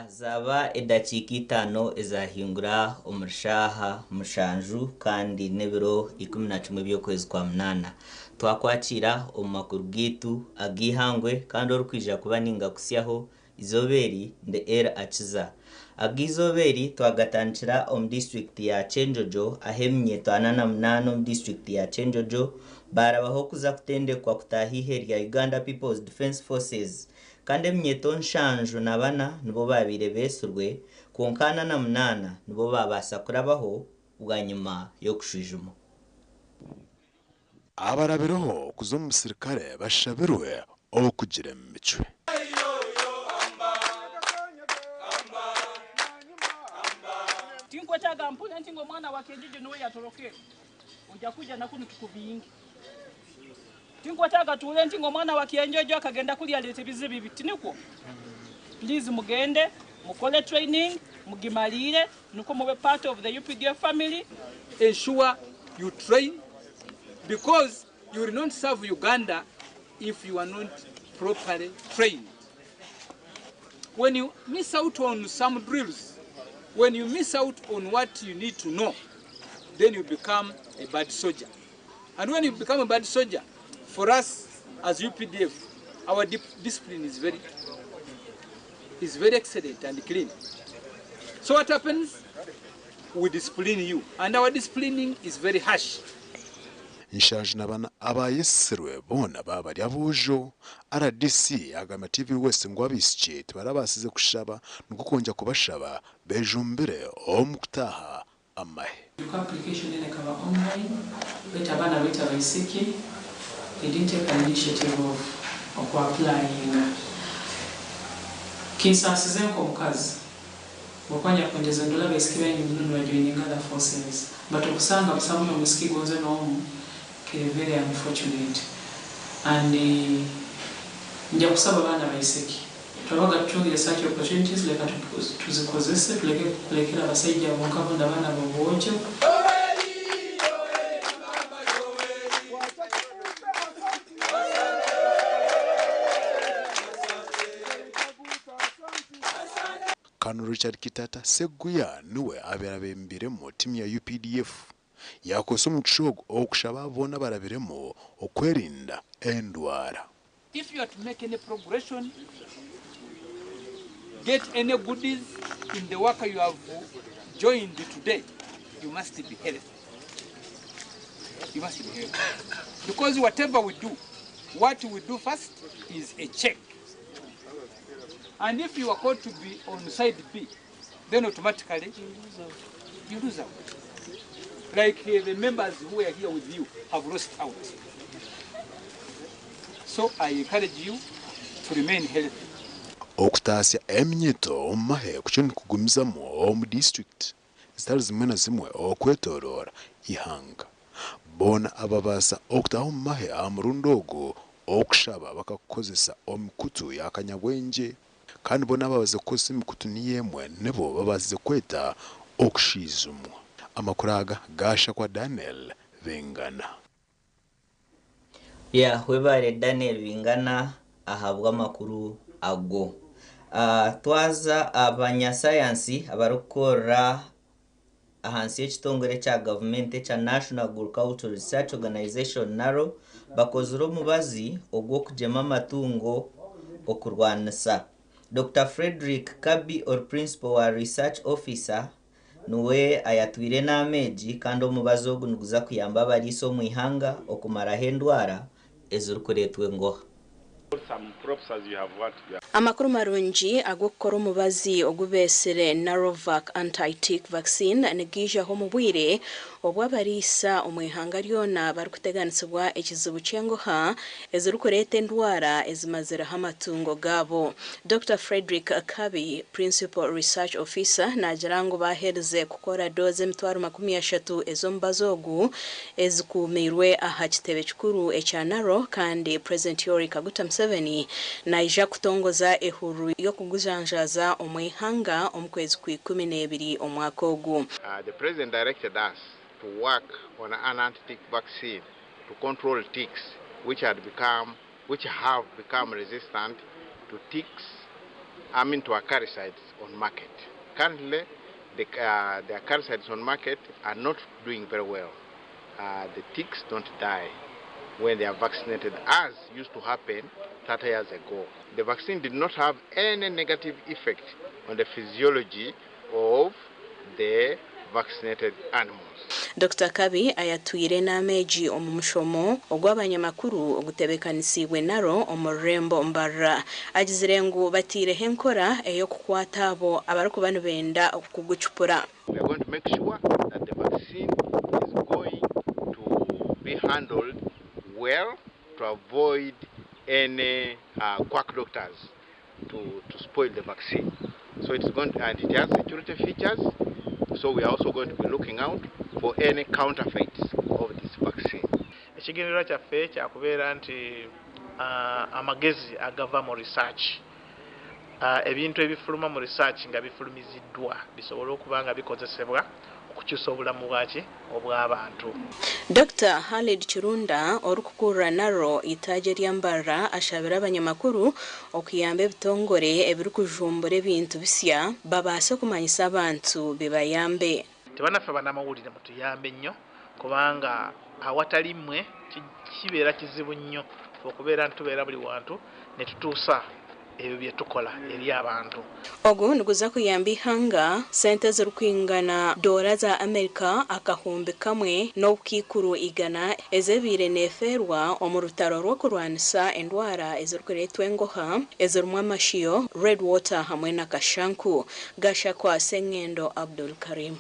Zaaba edakiika itaano ezahingura omuri shaaha 7 kandi n'ebiro 11 by'okwezi kwa 8. Twakwakiira omu makuru gaitu ag'eihangwe kandi orikwija kuba ningakutsyaho eizooba eri ndi El Akiza. Ag'eizooba eri twagatandikira omu disiturikiti ya Kyenjojo ahu eminyeeto 48 omu disiturikiti ya Kyenjojo baarabaho kuza kutendekwa kutaaha eihe rya Uganda People's Defence Forces. Kandi eminyeeto 74 nibo baabaire beetsirwe kwonka 48 nibo baabaasa kurabaho bwanyima y'okushwijumwa. Abarabireho kuza omu busirikare bashabirwe okugira emicwe. Tinkwetaaga mpurire nti ngu omwana wa Kenjojo niwe yatorokere, oija kwija na kunu tukubinge. Tinkwetaaga tuhure nti ngu omwana wa Kyenjojo akagenda kuriya aleeta ebizibu ibi, tinikwo? Please mugende mukore training mugimariire nikwo mube part of the UPDF family. Ensure you train because you will not serve Uganda if you are not properly trained. When you miss out on some drills, when you miss out on what you need to know, then you become a bad soldier. And when you become a bad soldier, for us as UPDF, our discipline is very excellent and clean. So what happens? We discipline you, and our disciplining is very harsh. 74 abayetsirwe boona baaba bari aboojo. Rdc yagambira TV West ngu abaishiki tibarabaasize kushaba nikwo kwongyera kubashaba bejumbire omu kutaaha amahe. Ijuka application eno ekaba online baitu abaana baitu abaisiki they didn't take an initiative of oku applyinga. Kinsaasize nk'omukazi habwokuba nyakwendeze ndora abaisiki baingi muno nibajoininga the forces but okusanga busamu n'omwisiki gonze n'omu kiri very unfortunate and ngya kusaba abaana abaisiki twabaga tutungire such opportunities leka tuzikozese tuleke kulekera abasaija bonka bundi abaana b'obwojo. Colonel Richard Kitata Sseguya niwe abaire abembiremu tiimu ya UPDF yakozesa omugisha ogu okushaba boona abarabiremu okwerinda endwara. If you are to make any progression, get any goodies in the work you have joined today, you must be healthy. You must be healthy. Because whatever we do, what we do first is a check. And if you are called to be on side B, then automatically you lose out. Like the members who are here with you have lost out. So I encourage you to remain healthy. Okutaasya eminyeeto omu mahe kukyo nikugumizamu omu disiturikiti zitari zimwe na zimwe okwetoroora eihanga. Boona ababaasa okutaaha omu mahe aha murundi ogu okushaba bakakukozesa emikutu ya kanyabwengye kandi boona ababaasize kukozesa emikutu niyo emwe nibo babaasize kweta okushwijumwa. Amakuru aga gaashakwa Daniel Bingana. Ya webare Daniel Bingana ahabw'amakuru ago. Twaza abanyasayansi abarikukorera ahansi y'ekitongore kya gavumenti ekya National Agricultural Research Organization NARO bakozire omubazi ogw'okugyema amatungo okurwanisa. Dr Frederick Kabi ori Principal wa Research Officer niwe ayatwire enaama egi kandi omubazi ogu niguza kuyamba abariisa omu ihanga okumaraho endwara ezirikureetwa engoha. Amakuru marungi ag'okukora omubazi ogubeesire Narovac Anti-Tick Vaccine nigiijaho omu bwire obu abariisa omu ihanga ryona barikuteganisibwa ekizibu ky'engoha ezirikureeta endwara ezimazireho amatungo gaabo. Dr Frederick Kabi, Principal Research Officer naagira ngu baaherize kukora doozi 30,000 ez'omubazi ogu ezikuumiirwe aha kitebe kikuru ekya NARO kandi President Yoweri Kaguta Museveni naija kutongoza ehururu y'okugujanjaaza omu ihanga omu kwezi kwa 12 omwaka ogu. The president directed us to work on an anti-tick vaccine to control ticks which have become resistant to ticks, I mean to acaricides on market. Currently, the, the acaricides on market are not doing very well. The ticks don't die when they are vaccinated, as used to happen 30 years ago. The vaccine did not have any negative effect on the physiology of the vaccinated animals. Dr Kabi ayatwire enaama egi omu mushomo ogw'abanyamakuru ogutebeekanisiibwe naro omu rurembo Mbarara. Agizire ngu bataireho enkora ey'okukwata abo abarikuba nibenda kugucupura. We are going to make sure that the vaccine is going to be handled well to avoid any quack doctors to spoil the vaccine. So it's going to, and it has security features, so we are also going to be looking out for any counterfeits of this vaccine. Ekigendererwa kyaffe kyakubeera nti amagezi agava mu research, ebintu ebifuluma mu research nga bifulumiziddwa bisobole okuba nga bikozesebwa okukyusa obulamu bwaki obw'abantu. Dr Khalid Kirunda orikukurira naro itaagi erya Mbarara ashabire abanyamakuru okuyamba ebitongore ebirikujumbura ebintu bisya babaase kumanyisa abantu bibayambe. Tebanaffe bannamawulire mutuyambe nnyo kubanga awatali mmwe kibeera kizibu nnyo okubeera nti tubeera buli wantu ne tutuusa ebyo bye tukola eri abantu. Ogu niguza kuyamba ihanga sente ezirikwingana doora za Amerika 1,000 100 ezebiire neeferwa omu rutaro rw'okurwanisa endwara ezirikureetwa engoha ezirimu amashiyo, red water hamwe na kashanku. Gashakwa Sengendo Abdul Karim.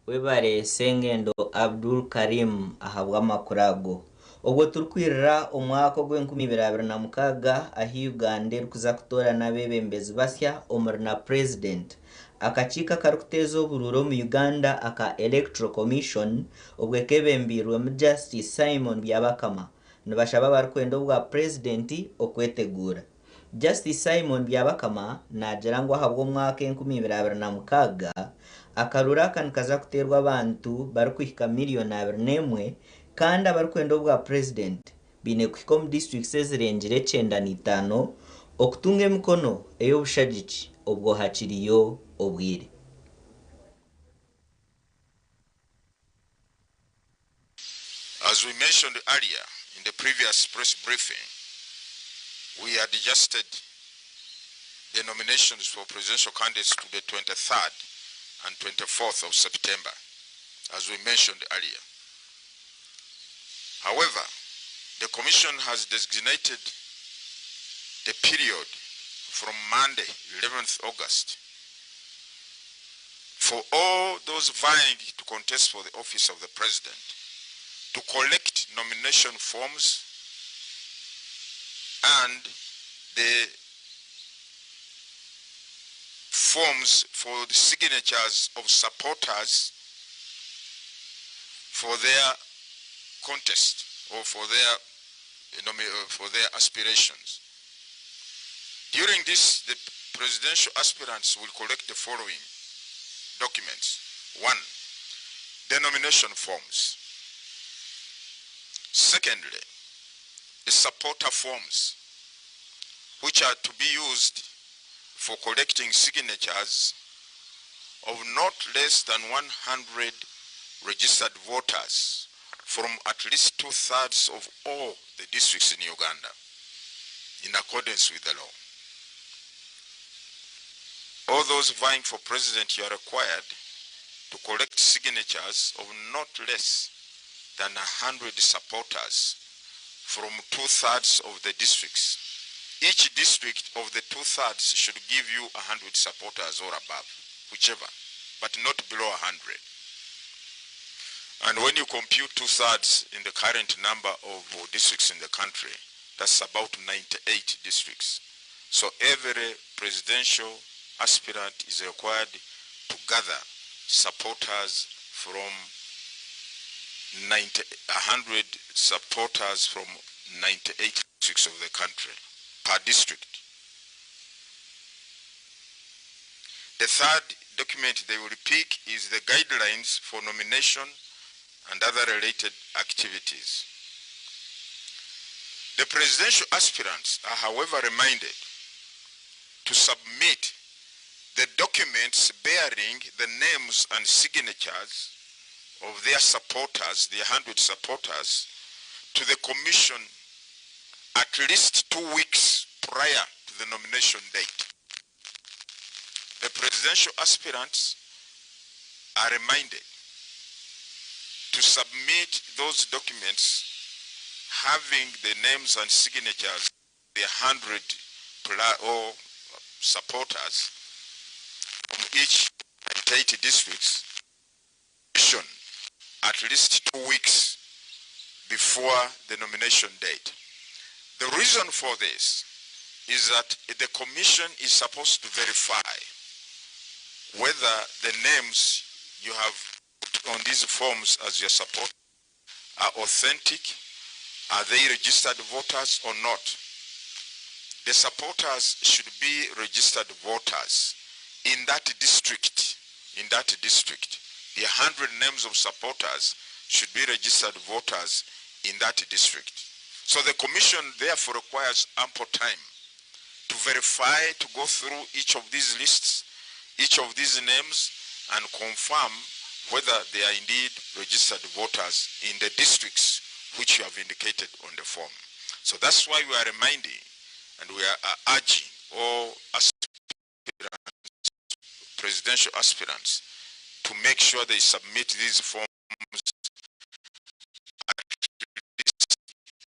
Webare Sengendo Abdul Karim ahabw'amakuru ago. Obwo turikwirira omwaka ogw'enkumi ibiri abiri na mukaaga ahi Uganda erikuza kutoorana abeebembezi basya omuri na president. Akakiiko akarikuteeza oburuuru omu Uganda aka Electoral Commission obwe kebembiirwemu Justice Simon Byabakama nibashaba abarikwenda obwa purezidenti okweteguura. Justice Simon Byabakama naagira ngu ahabw'omwaka 2026 akaruru aka nikaza kuteerwa abantu barikuhika 21 million kandi abarikwenda obwa purezidenti baine kuhika omu districts ezirengire 95 okutunga emikono ey'obushagiki obwo hakiriyo obwire. As we mentioned earlier in the previous press briefing, we adjusted the nominations for presidential candidates to the 23rd and 24th of September, as we mentioned earlier. However, the Commission has designated the period from Monday, 11th August, for all those vying to contest for the office of the President to collect nomination forms and the forms for the signatures of supporters for their contest or for their aspirations. During this, the presidential aspirants will collect the following documents. 1, the nomination forms. Secondly, the supporter forms, which are to be used for collecting signatures of not less than 100 registered voters from at least 2/3 of all the districts in Uganda, in accordance with the law. All those vying for president, you are required to collect signatures of not less than 100 supporters from 2/3 of the districts. Each district of the 2/3 should give you 100 supporters or above, whichever, but not below 100. And when you compute 2/3 in the current number of districts in the country, that's about 98 districts. So every presidential aspirant is required to gather supporters from 100 supporters from 98 districts of the country per district. The third document they will pick is the guidelines for nomination and other related activities. The presidential aspirants are, however, reminded to submit the documents bearing the names and signatures of their supporters, the 100 supporters, to the commission at least 2 weeks prior to the nomination date. The presidential aspirants are reminded to submit those documents having the names and signatures of the 100 or supporters from each 98 districts at least 2 weeks before the nomination date. The reason for this is that the commission is supposed to verify whether the names you have put on these forms as your support are authentic, are they registered voters or not. The supporters should be registered voters in that district. In that district, the 100 names of supporters should be registered voters in that district. So the commission therefore requires ample time to verify, to go through each of these lists, each of these names, and confirm whether they are indeed registered voters in the districts which you have indicated on the form. So that's why we are reminding and we are urging all aspirants, presidential aspirants, to make sure they submit these forms at least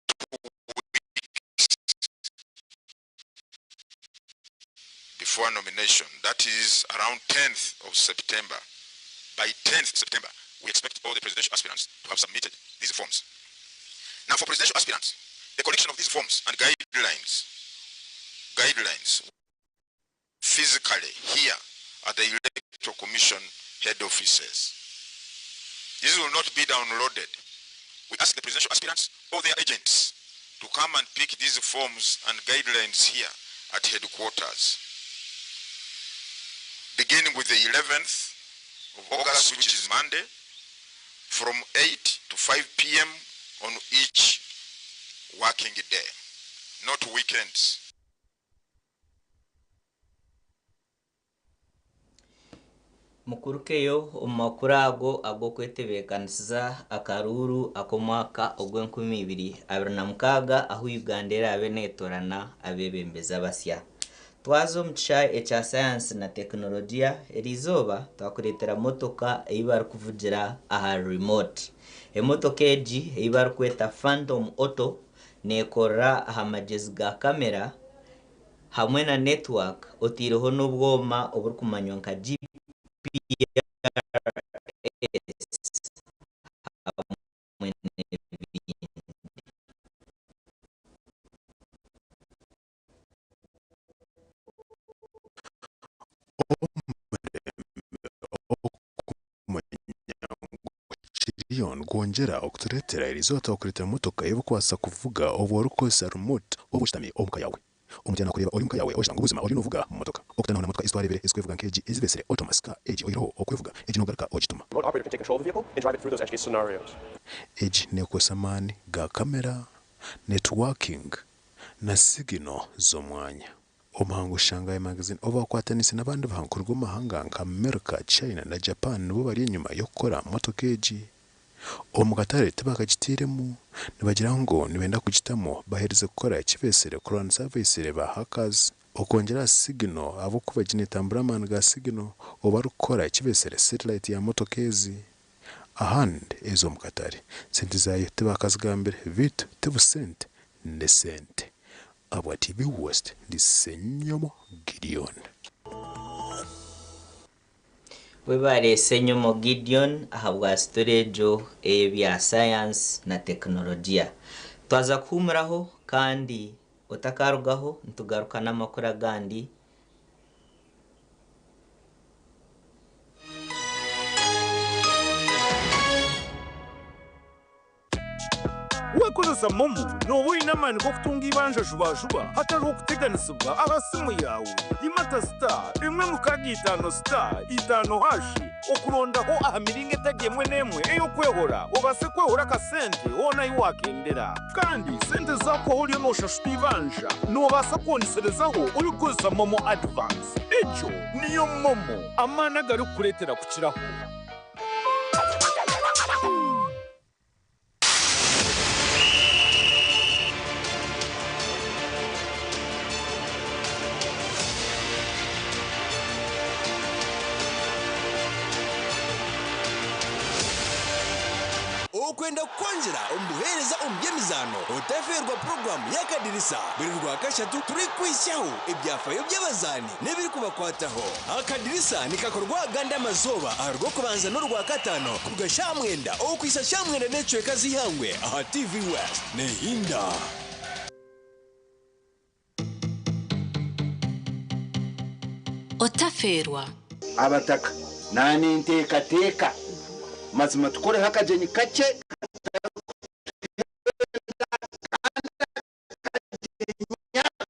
2 weeks before nomination. That is around 10th of September. By 10th September, we expect all the presidential aspirants to have submitted these forms. Now, for presidential aspirants, the collection of these forms and guidelines physically here at the Electoral Commission head offices. These will not be downloaded. We ask the presidential aspirants or their agents to come and pick these forms and guidelines here at headquarters. Beginning with the 11th of August, which is Monday, from 8 to 5 p.m. on each working day, not weekends. Mukurukeyo omu makuru ago ag'okwetebeekanisiza akaruuru ak'omwaka ogw'2026, ahu Uganda eraabe neetorana abeebembezi abasya. Twaza omu kishaayi ekya sayansi na tekinologiya, eriizooba twakureetera motoka ei barikuvugira aha remote. Emotoka egi ei barikweta Phantom Auto neekorera aha magyezi ga kamera hamwe na network, otaireho n'obwoma oburikumanywa nka GPS hamwe n'ebindi. Okumanya ngu kiriyo nikwongyera okutureetera eriizooba twakureetera motoka ey'okubaasa kuvuga obu orikukozesa remote obu oshutami omu ka yaawe. Omuntu yaaba naakureeba ori omu ka yaawe oshanga ngu buzima oriyo noovuga motoka. Okutaanaho na motoka ezi twareebire ezikwevuga nk'egi ezibesire autonomous car, egi oihireho okwevuga egi noogaruka ogituma. Egi neekozesa amaani ga kamera, networking na signal z'omwanya. Omuhangu Shanghai Magazine obu akwataniise n'abandi bahangu kuruga omu mahanga nka America, China na Japan nibo bari enyima y'okukora motoka egi. Omu katare tibakagitairemu, nibagira ngu nibenda kugitamu baherize kukora eki beesire kurwanisa abaitsire ba hackers, okwongyera aha signal ahabw'okuba egi neetambura amaani ga signal obu barikukora eki beesire satellite ya motoka ezi. Ahandi ez'omu katare sente zaayo tibakazigambire beitu ti busente n'esente. Ahabwa TV West, ndi Ssenyomo Gideon. Webare, Ssenyomo Gideon, ahabwa story egyo ey'ebya sayansi na tekinologiya. Twaza kuhuumuraho, kandi otakarugaho nitugaruka n'amakuru agandi. Wakozesa MoMo nooba oine amaani g'okutunga eibanja juba hatariho kuteganisibwa aha simu yaawe. Imata *165*5#. Okurondaho aha miringo etari emwe n'emwe ey'okwehora, obaase kwehora akasente hoona ahi waakendera. Kandi sente zaakuhwaho oriyo nooshashura eibanja, noobaasa kwongeserezaho orikukozesa MoMo Advance. Egyo niyo MoMo, amaani agarikukureetera kukiraho. Okwenda kukwongyera omu buheereza omu by'emizaano, otafeerwa puroguraamu y'Akadirisa buri Rwakashatu turikukwitsyaho ebyafaayo by'abazaani n'ebirikubakwataho. Akadirisa nikakorwa agandi amazooba aha Rwokubanza n'Orwakataano kuruga shaaha mwenda okuhitsya shaaha mwenda n'ekicweka z'eihangwe aha TV West. Nehinda. Otafeerwa. Abataka, Naanenteekateeka mazima tukoreho akagyenyi kakye katarikutuhenda kandi akagyenyi ako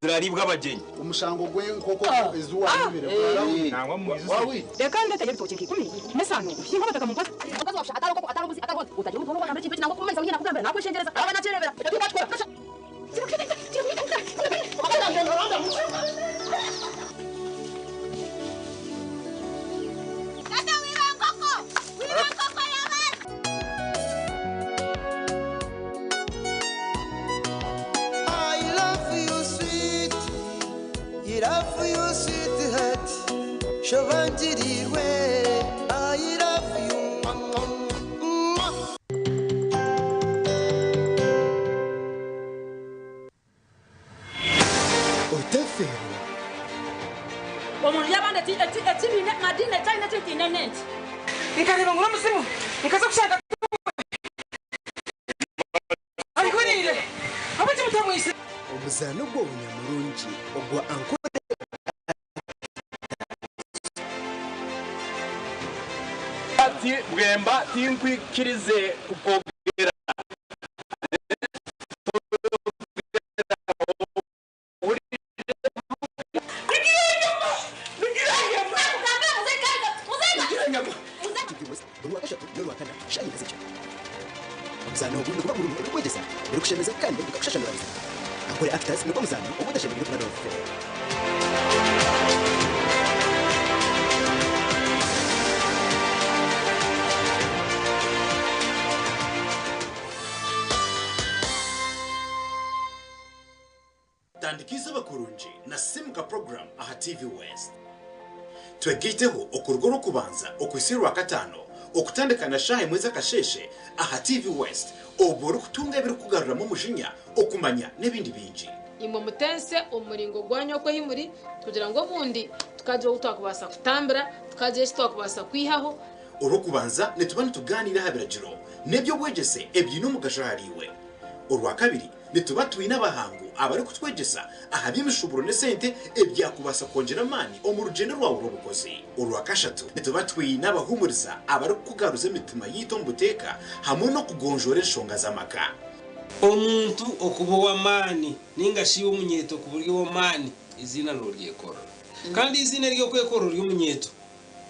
Zirariibwa abagyenyi. Omushango gw'enkoko ezi waayibire gurarahurwa. Reka ndeete ebitookye nka ikumi n'esaano hinga abataka mumpoze. I love you sweet, I love you sweetheart, shobangirirwe. I love you. Mwah, mwah. Otafeerwa. Omuntu yabanda ekibiina madiini ekyalina ekintu nenti. Nkareba ngu n'omuzimu nkaza kushanga ayihuriire ahabw'enki mutamwitsire? Omuzaano gw'obunyamurungi ogwa Ankole Ati, Bwemba tinkwikirize kukwogera. Omuzaano ogu niguba gurimu ebirikwegyesa, ebirikushemeza kandi bikakushashanurariza. Ankole Actors nigwo muzaano ogu otashemereire kuba noofeerwa. Tandika eizooba kurungi na Simuka Program aha TV West. Twegaiteho okuruga Orwokubanza okuhitsya Orwakataano okutandika na shaaha emwe z'akasheeshe aha TV West obwo orikutunga ebirikukugaruramu omujinya, okumanya n'ebindi bingi. Imwe mutense omu muringo gwanyu oku ahi muri, kugira ngu obundi tukagira ou twakubaasa kutambira, tukagira eki twakubaasa kwihaho. Orwokubanza nituba nitugaaniira aha biragiro n'eby'obwegyese ebiine omugasho ahariiwe. Orwakabiri Nituba twine abahangu abarikutwegyesa aha by'emishuuburo n'esente ebyakubaasa kwongyera amaani omu rugyendo rwawe rw'obukozi. Orwakashatu, nituba twine abahuumuriza abarikukugaruza emitima yaitu omu buteeka hamwe n'okugonjoora enshonga z'amaka. Omuntu okuba ow'amaani nainga shi iwe omunyeeto kuba ori ow'amaani, eiziina nooryekorera. Kandi eiziina ery'okwekorera ori omunyeeto,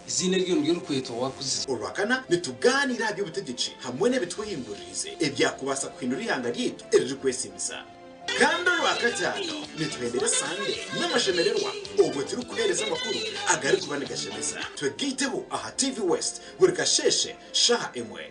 Eiziina eryo niryo rikwetwa Owakuzire. Orwakana, nitugaaniira aha by'obutegyeki hamwe n'ebitwehinguririize ebyakubaasa kuhindura eihanga ryaitu eririkwesiimisa. Kandi Orwakataano, nituhendera esande n'amashemererwa obwo turikuheereza amakuru agarikuba nigashemeza. Twegaiteho aha TV West buri kasheeshe shaaha emwe.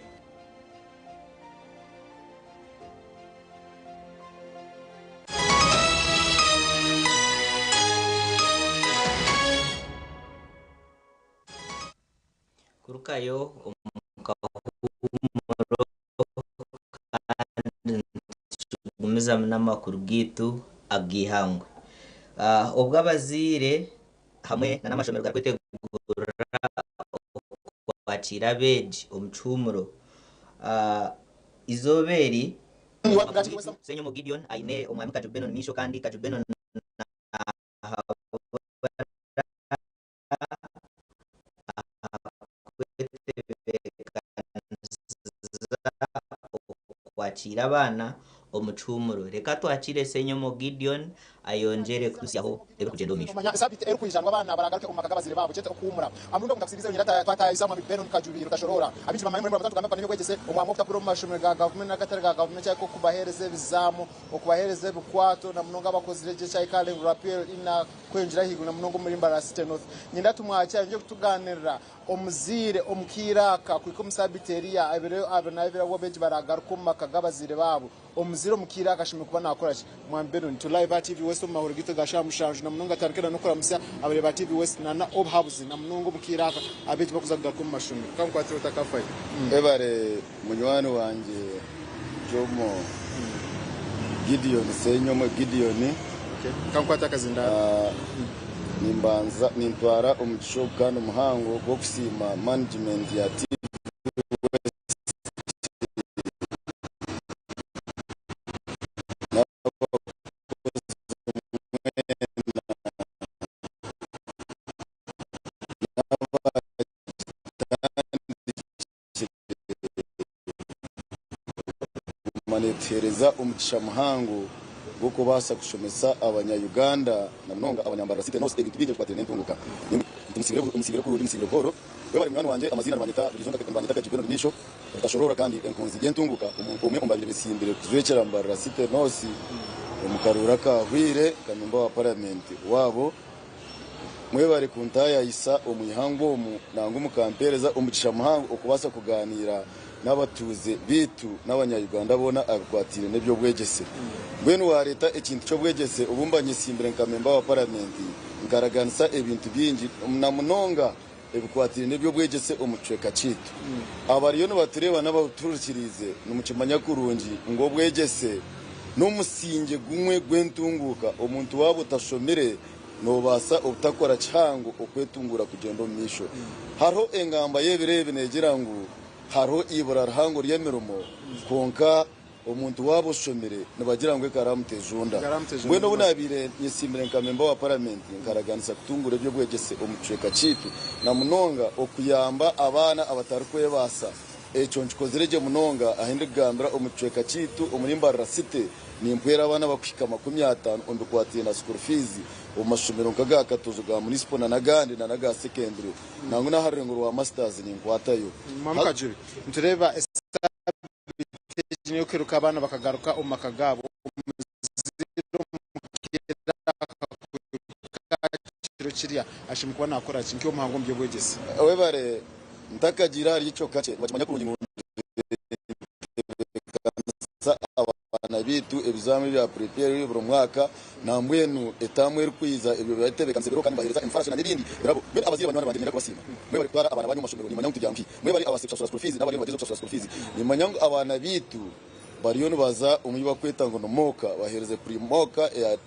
Kurukayo omu kahuumuro kandi nitugumizamu n'amakuru gaitu ag'eihangwe. Obwo abazaire hamwe n'amashomero garikwetegura okwakiira abeegi omu kihuumuro, eizooba eri. Ssenyomo Gideon aine omwami Kajubi Benon Miisho kandi Kajubi Benon nahabura aha kwetebeekanisiza okwakiira abaana omu kihuumuro. Reka twakiire Ssenyomo Gideon ayongyere kutuhitsyaho ebirikugyenda omu maisho. Manya esaabiiti erikwija ngu abaana baragaruke omu maka g'abazaire baabo kyete okuhuumura. Aha murundi ogu nkakusiibiriza nyina twataahiza Mwami Benon Kajubi Rutashoroora. Abaingi bamanya omurembo rwa Batatu tugamba n'eby'obwegyese omwami w'okutakura omu mashomero ga gavumenti n'agatari ga gavumenti ariko kubaheereza ebizaamu, okubaheereza ebikwato na munonga abakozire gye ekyahika ngu rapel ina kweyongyera ahaiguru na munonga omuri Mbarara City North. Nyenda tumwakire ayongyere kutugaanirira omuzaire omu kaire aka kuhika omu saabiiti eriya ebiro abiri n'abiri abu abeegi baragaruka omu maka g'abazaire baabo. Omuzaire omu kaire aka ashemereire kuba naakora ki? Mwami Benon, turi live aha TV West omu mahuriro gaitu aga shaaha mushanju na munonga tandika na n'okuramutsya abareebi ba TV West na n'obuhabuzi na munonga omu kaire aka abeegi bakuza kugaruka omu mashomero. Ka nkukwatire otakafayo. Webare munywani wangye Jomo Gideon Ssenyomo Gideon. Ka nkukwate akazindaaro. Nimbanza nintwara omugisha ogu kandi muhango gw'okusiima management ya TV West n'abakozi mwena n'abagitandikire kuguma netuheereza omugisha muhango gw'okubaasa kushomesa abanya Uganda na munonga abanyambarara City North ebintu bingi ebikwatiraine n'entunguka. Musiibire kurungi musiibire buhooro. Webare munywani wangye amaziina nibanyeta buriijo nibanyeta Kajubi Benon Miisho Rutashoroora kandi enkunzi y'entunguka omuntu omwe omu babaire besimbire kujwekyera Mbarara City North omu karuuru akahweire nka memba wa paramenti waabo. Mwebare kuntayayisa omu ihangwe omu nangwa mukampereza omugisha muhango okubaasa kuganiira n'abatuuze beitu n'abanya Uganda boona abikwataine n'eby'obwegyese. Mbwenu wareeta ekintu ky'obwegyese obu mba nyesimbire nka memba wa paramenti nkaraganisa ebintu bingi na munonga ebikwataine n'eby'obwegyese omu kicweka kyaitu. Abariyo nibatureeba n'abatuhurikiriize nimukimanya kurungi ngu obwegyese n'omusingye gumwe gw'entunguuka. Omuntu waaba otashomire noobaasa obutakora kihango okwetunguura kugyenda omu maisho. Hariho engamba y'ebiro ebi neegira ngu hariho eibura rihango ry'emirimo kwonka Omuntu waaba oshomire nibagira ngu ekaraamu tejunda. Mbwenu obu naabaire nyesiimire nka memba wa paramenti nkaraganisa kutunguura eby'obwegyese omu kicweka kyaitu na munonga okuyamba abaana abatarikwebaasa. Ekyo nkikozire gye munonga ahi ndikugambira omu kicweka kyaitu omuri Mbarara City nimpwera abaana abakuhika 50 omu bikwataine na school fees omu mashomero nk'aga Katojo ga munisipo na n'agandi na n'aga secondary nangwa n'aha rurengo rwa masters ninkwatayo. Mwami Kajubi, nitureeba Egi n'ey'okwiruka abaana bakagaruka omu maka gaabo. Omuzaire omukaire akakwiruka kiro kirya ashemereire kuba naakora ki nk'omuhangu omu by'obwegyese? Webare ntakagiire ahari ekyo kakye nibakimanya kurungi ngu nitutebeekanisa abaana baitu ebizaamu ebya prepare buri mwaka nambwenu etaamu erikwija ebyo bibatebeekanisa ebiro kandi nibaheereza enfarasho n'ebindi birabo. Mbwenu abazaire banywani bangye niinyenda kubasiima. Mwebare kutwara abaana banyu omu mashomero nimanya ngu tibyanguhi. Mwebare abaase kushashura school fees n'abariyo nibagyezaho kushashura school fees. Nimanya ngu abaana baitu bariyo nibaza omu ei bakweta ngu ni moka, baheerize pre moka eya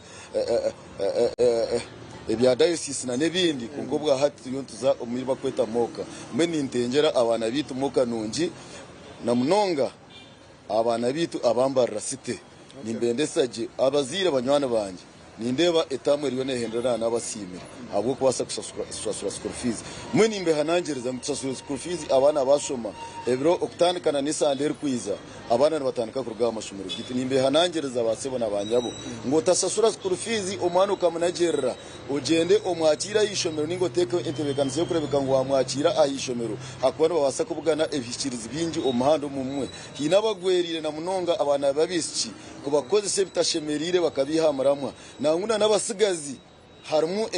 ebya diocese na n'ebindi kwonka obwa hati turiyo nituza omu ei bakweta moka. Mbwenu nintengyera abaana baitu moka nungi na munonga abaana baitu aba Mbarara City. Nimbendesa gye abazaire banywani bangye. Nindeeba etaamu eriyo neehenderana n'abasiimire ahabw'okubaasa kushashura school fees. Mbwenu nimbehanangiriza ngu tushashure school fees abaana baashoma. Ebiro okutandikana n'esande erikwija, abaana nibatandika kuruga aha mashomero gaitu. Nimbehanangiriza ba sebo na ba nyabo ngu otashashura school fees omwana okamunagyerera, ogyende omwakiire aha ishomero ninga oteekeho entebeekanisa y'okureebeka ngu waamwakiira aha ishomero ahakuba nibabaasa kubugana ebihikiirizi bingi omu muhanda omu mumwe. Haine abagweriire na munonga abaana b'abaishiki. Kubakozesa ebitashemereire bakabiiha aha muramwa. Nangwa na n'abatsigazi harimu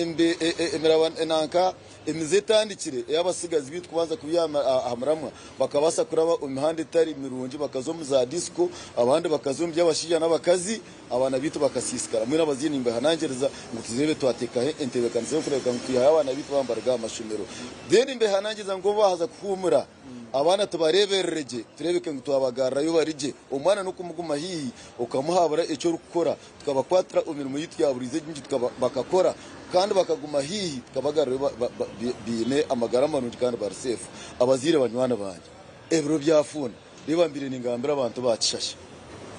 nanka emize etandikire ey'abatsigazi beitu kubanza kubiiha aha muramwa bakabaasa kuraba omu mihanda etari mirungi bakaza omu za disco abandi bakaza omu by'abashaija n'abakazi abaana beitu bakasiisikara. Mbwenu abazaire nimbehanangiriza ngu tureebe twateekaho entebeekanisa y'okureebeka ngu twihayo abaana beitu baaba nibaruga aha mashomero. Then mbehanangiriza ngu obu baahaza kuhuumura Abaana tubareeberere gye, tureebeke ngu twabagarurayo bari gye. Omwana n'okumuguma haihi okamuhabura eki orikukora, tukabakwatira omu mirimo yaitu ya buriijo egingi bakakora kandi bakaguma haihi tukabagarurayo baine amagara marungi kandi bari seefu. Abazaire banywani bangye, ebiro byafunda. Reeba mbaire ningambira abantu ba Kishasha.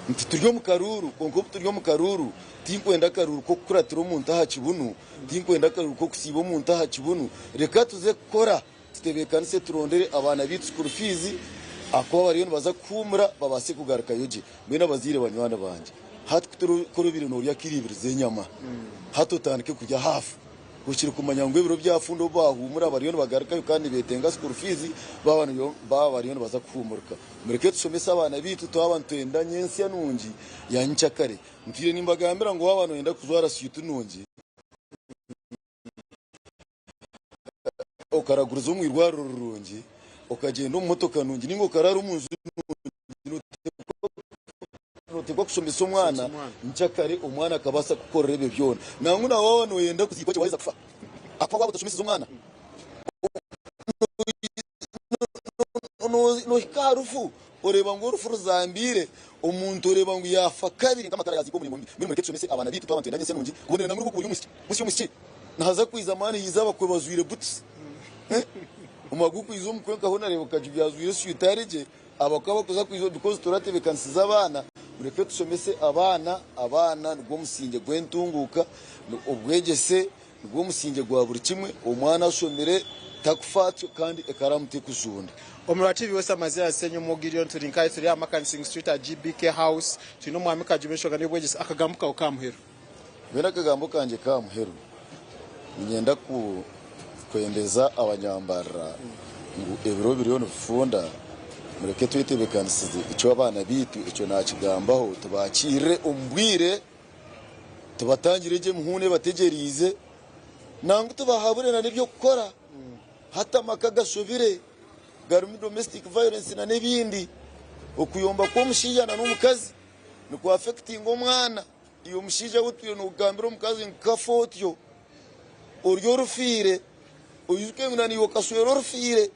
Nti turi omu karuuru, kwonka obu turi omu karuuru, tinkwenda akaruuru k'okukuratira omuntu aha kibunu, tinkwenda akaruuru k'okusiiba omuntu aha kibunu. Reka tuze kukora, tutebeekanise turondere abaana baitu school fees, ahakuba bariyo nibaza kuhuumura babaase kugarukayo gye. Mbwenu abazaire banywani bangye, hati ku obaire noorya kiro ibiri z'enyama, hati otandike kurya haafu. Okiri kumanya ngu ebiro byafunda obu bahuumura bariyo nibagarukayo kandi nibetenga school fees baaba baaba bariyo nibaza kuhuumurika. Mureke tushomese abaana baitu twaba nitwenda nyensya nungi ya nyikyakare. Ntwire nimbagambira ngu waaba noyenda kujwara suit nungi okaraguriza omu irwariro rirungi, okagyenda omu motoka nungi ninga okaraara omu nju nungi Noteekwa kushomesa omwana nkyakare omwana akabaasa kukukorera ebyo byona. Nangwa na waaba noyenda kuziikwa gye waheza kufa, ahakuba waaba otashomesize omwana, nohika aha rufu oreeba ngu orufu ruzambiire omuntu oreeba ngu yaafa kabiri nk'amakara yaaziikwa omuringo mubi. Mbwenu mureke tushomese abaana baitu twaba nitwenda nyentsya nungi kubonera nangwa n'obu okuba ori omwishiki. Omwishiki omwishiki nahaza kwiza mani haija abakwe bajwaire butusi. Omu gukwiza omukwe nkaho nareeba Kajubi ajwaire eswita ari gye. Abakwe abakuza kwija because turatebekanisiza abaana, mureke tushomese abaana, abaana nigwo musingye gw'entunguuka, obwegyese nigwo musingye gwa buri kimwe, omwana ashomire takufa atyo kandi ekaraamu tekujunda. Omurwa TV West Amazira Ssenyomo Gideon turi nkahi turi aha Makanising Street aha GBK House twine omwami Kajuba enshonga n'ey'obwegyese akagambo kawe ka muheru. Mbwenu akagambo kangye ka muheru niinyenda kwendeza abanyambarira ngu ebiro biriyo nibifunda mureke twetebekanisize ekyo abaana baitu ekyo nakigambaho tubakiirire omu bwire tubatangire gye emihuuno ebategyereize nangwa tubahabure na n'eby'okukora hati amaka gashobire garimu domestic violence na n'ebindi okuyomba kw'omushaija na n'omukazi niku affectinga omwana. Iwe omushaija we otwire noogambira omukazi ngu kafa otyo, ori orufiire, oijuke ngu naiwe okashwera orufiire,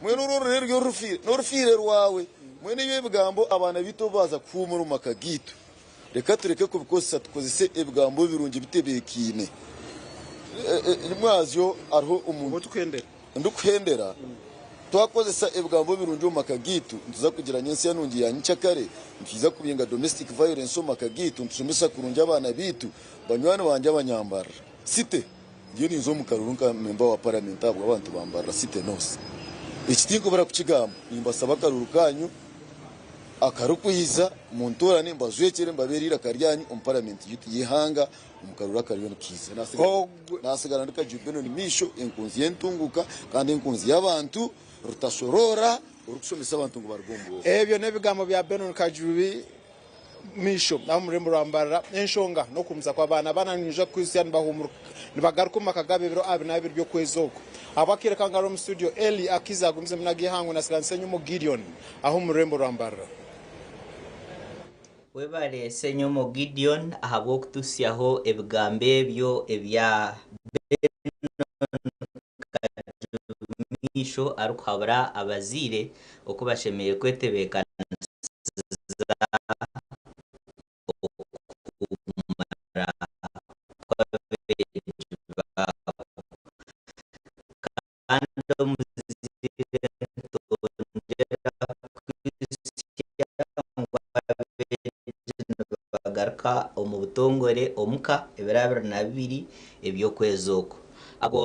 mbwenu oru orurere ruri orufiire, n'orufiire rwawe. Mbwenu ebyo ebigambo abaana baitu obu baaza kuhuumura omu maka gaitu, reka tureke kubikozesa tukozese ebigambo birungi bitebeekaine. Mwazyo hariho omuntu ndikuhendera. Twakozesa ebigambo birungi omu maka gaitu, nituza kugira nyentsya nungi ya nyikyakare. Nitwija kubinga domestic violence omu maka gaitu, nitushomesa kurungi abaana baitu. Banywani bangye abanyambarira City, ndiyo ninza omu karuru nka memba wa paramenti ahabw'abantu ba Mbarara City North. Eki tinkubura kukigamba, nimbasaba akaruru kanyu akarikwija muntoorane mbajwekyere mbabeere eiraka ryanyu omu paramenti yaitu y'eihanga. Omu karuru akariyo nikaija naatsigara ndi Kajubi Benon Maisho, enkunzi y'entunguuka kandi enkunzi y'abantu, rutashoroora, orikushomesa abantu ngu baruge omu bwoba. Ebyo n'ebigambo bya Benon Kajubi Maisho ab'omu rurembo rwa Mbarara. Enshonga n'okuhumuza kw'abaana. Abaana nibaija kuhitsya nibagaruka omu maka gaabo ebiro 22 by'okwezi oku. Ahabw'akaire kange ahari omu studio, Elly Akiza agumizemu n'ag'eihangwe na Siranise Enyumu Gideon ah'omu rurembo rwa Mbarara. Webale Ssenyomo Gideon ahabw'okutuhitsyaho ebigambo ebyo ebya Benon Kajumisho arikuhabura abazaire oku bashemereire kwetebeekanisiza okuhumura kw'abeegi baabo. Kandi omuzaire nitwongyera kuhitsya ngu abeegi nibagaruka omu butongore omuka ebiro 22 eby'okwezi oku. Ago.